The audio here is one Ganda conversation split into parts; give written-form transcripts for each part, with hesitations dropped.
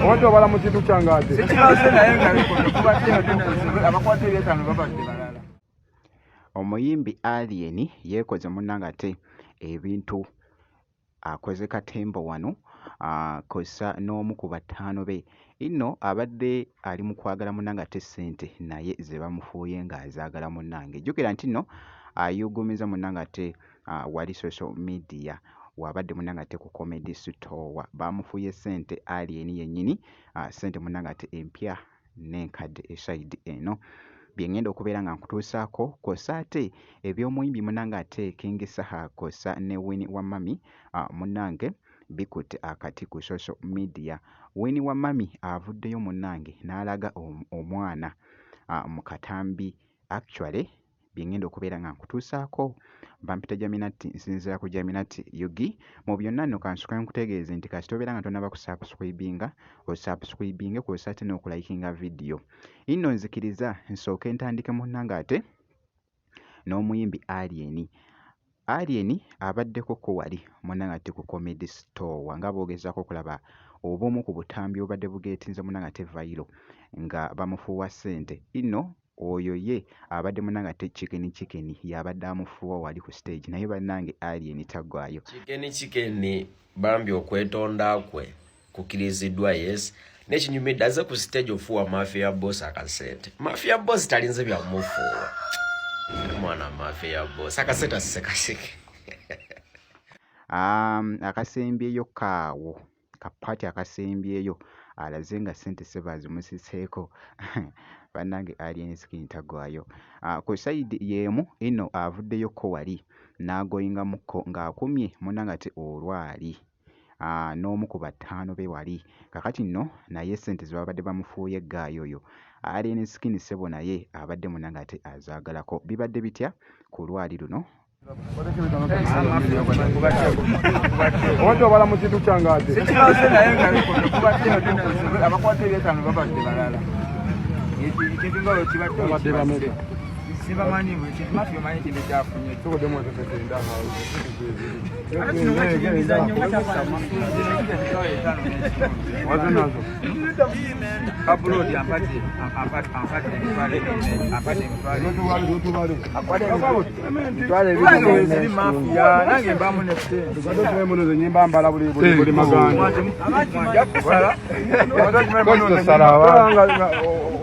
Obadde obala mu kintu kyange ate. Omuyimbi Alien yeekoze munnange ate ebintu akoze katemba wano kw'ossa n'omu ku bataano be. Inno abadde ali mu kwagala munnange ate ssente naye ze bamufuuye ng'azaagala munnange. Jjukira nti nno ayuuguumizza munnange ate wali social media w'abadde munnange ate ku Comedy Store. Baamufuuye ssente Alien yennyini, ssente munnange ate empya n'enkadde esayidi eno. Bye ŋŋenda okubeera nga nkutuusaako kw'ossa ate eby'omuyimbi munnange ate King Saha kw'ossa ne Winnie wa Mummy munnange bikutte akati ku social media. Winnie wa Mummy avuddeyo munnange n'alaga omwana mu katambi actually bye ŋŋenda okubeera nga nkutuusaako. Bampita Jaminati, nsinziira ku Jaminati UG. Mu byonna nno kansooke nkutegeeze nti kasita obeera nga tonnaba kusubscribinga, osubscribinge kw'ossa ate n'okulayikinga vidiyo. Inno nzikiriza nsooke ntandike munnange ate n'omuyimbi Alien. Alien abaddeko ko wali munnange ate ku Comedy Store nga boogezaako okulaba obumu ku butambi obubadde bugeetinze munnange ate vayiro nga bamufuuwa ssente. Inno oyo ye abadde munnange ate Chicken Chicken y'abadde amufuuwa wali ku stage naye bannange Alien taggwaayo. Chicken Chicken bambi okwetonda kwe kukiriziddwa yes nekinyumidde aze ku stage ofuuwa mafia boss akasente. Mafia boss talinze byamufuuwa mwana mafia boss akasente asisekaseke. Akasembyeyo kaawo ka part akasembyeyo alaze nga ssente ssebo azimusiseeko bannange Alien Skin taggwaayo. Ku sayidi y'emu inno avuddeyo ko wali n'agoyingamukko ng'akumye munnange ate olwali n'omu ku bataano be wali. Kaakati nno naye ssente ze babadde bamufuuye ggaayi oyo Alien Skin ssebo naye abadde munnange ate azaagalako. Bibadde bitya ku lwali luno? Obadde obala mu kintu kyange ate. Babadde bameka? Sibamanyi buli kintu mafia omanyi ekintu kyafunye. Tukodde mu etetekedde awo. Waze nazo. Abroad ampate ampate ampate emitwalo ebiri ampate emitwalo ebiri mafia nange mbamu ne sente. Nyimba mbala buli buli buli maganda.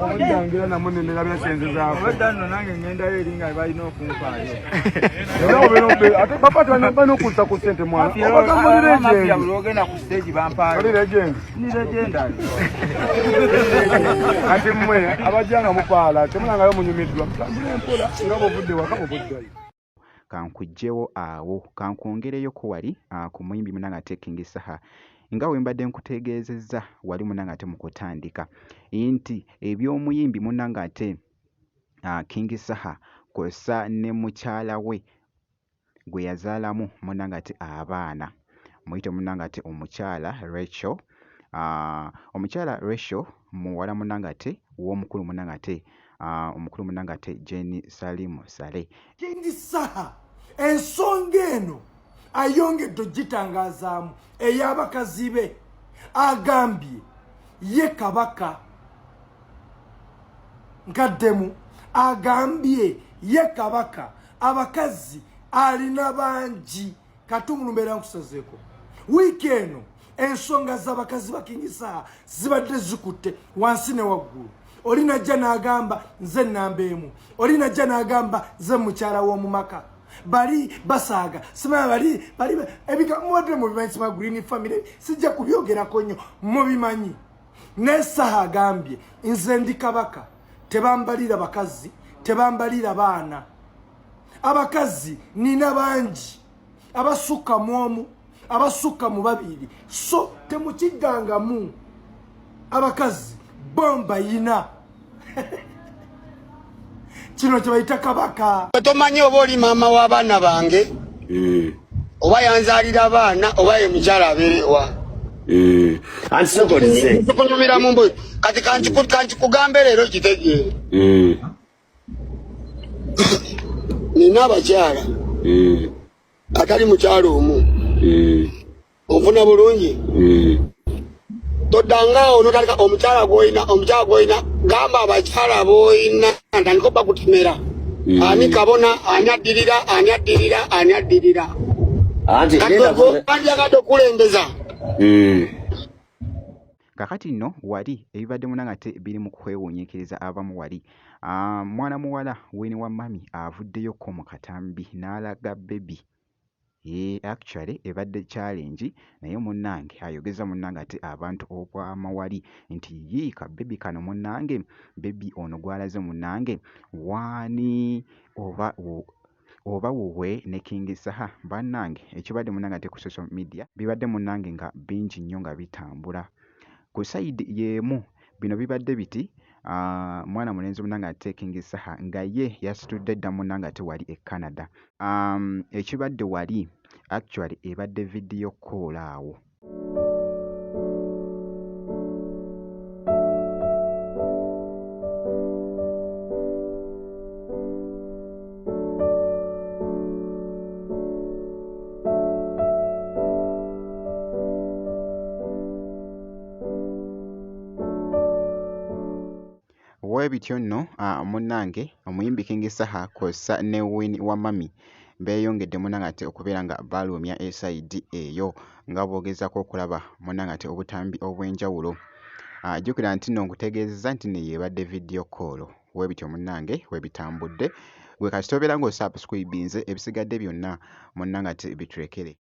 Ojangira namwe nenerabya senze zaako. Obadda nno nange ngendayo eri nga balina okumpaayo. Ate papa balina okussa ku ssente mwana. Obagamba oli legend. Buli ogenda ku stage bampaayo. Oli legend. Ni legendary. Kati mmwe abajja nga mupaala temulangayo munyumiddwa. Mutambule mpola nga bw'ovudde waka bw'ovuddayo. Kankuggyewo awo kankwongereyoko wali ku muyimbi munnange ate King Saha nga bwe mbadde nkutegeezezza wali munnange ate mu kutandika nti eby'omuyimbi munnange ate King Saha kw'ossa ne mukyala we gwe yazaalamu munnange ate abaana muyite munnange ate omukyala Rachel omukyala Rachel muwala munnange ate w'omukulu munnange ate omukulu munnange ate Jane Salim Saleh. King Saha ensonga eno ayongedde ogitangazaamu ey'abakazi be agambye ye kabaka nkaddemu agambye ye kabaka abakazi alina bangi katungulu mbeera nkusazeeko wiiki eno ensonga z'abakazi ba King Saha zibadde zikutte wansi ne waggulu oli najja n'agamba nze nnamba emu oli najja n'agamba nze mukyala w'omu maka bali basaaga simanya bali bali ebika mubadde mubimanyi sima green family sijja kubyogerako nnyo mubimanyi naye Saha agambye nze ndi kabaka tebambalira bakazi tebambalira baana abakazi nina bangi abasukka mu omu abasukka mu babiri so temukiddangamu abakazi bomba yina kino kye bayita kabaka. Tomanyi oba oli maama w'abaana bange oba yanzaalira abaana oba ye mukyala abeerewa. Anti sokolize Tukunyumiramu mbu kati kankikugambe leero kitegeere. Nina abakyala atali mukyala omu. Onfuna bulungi? Toddangaawo notandika omukyala gwolina, omukyala gwolina, gamba abakyala boolina ntandika obakutemera. Ani kabona, ani addirira, ani addirira, ani addirira. Anti Kati genda wandyagadde okukulembeza. Kakati nno wali ebibadde munange ate biri mu kwewuunyiikiriza abamu wali. Mwana muwala Winnie wa Mummy avuddeyokko mu katambi n'alaga bbebi. Eeh actually ebadde challenge naye munnange ayogeza munnange ate abantu obwama wali nti yii ka bbebi kano munnange, bbebi ono gw'alaze munnange w'ani oba oba wuwe ne King Saha. Bannange ekibadde munnange ate ku social media bibadde munnange nga bingi nnyo nga bitambula. Ku sayidi y'emu bino bibadde biti mwana mulenzi munnange ate King Saha nga ye yasitudde dda munnange ate wali e Canada. Ekibadde wali actually ebadde video call awo. Bwe bityo nno munnange omuyimbi King Saha kw'ossa ne Winnie wa Mummy beeyongedde munnange ate okubeera nga balumya esayidi eyo nga bw'ogezaako okulaba munnange ate obutambi obw'enjawulo. Jjukira nti nno nkutegeezezza nti nno eyo ebadde video call. Bwe bityo munnange bwe bitambudde. Ggwe kasita obeera ng'osubscribinze ebisigadde byonna munnange ate bitulekere.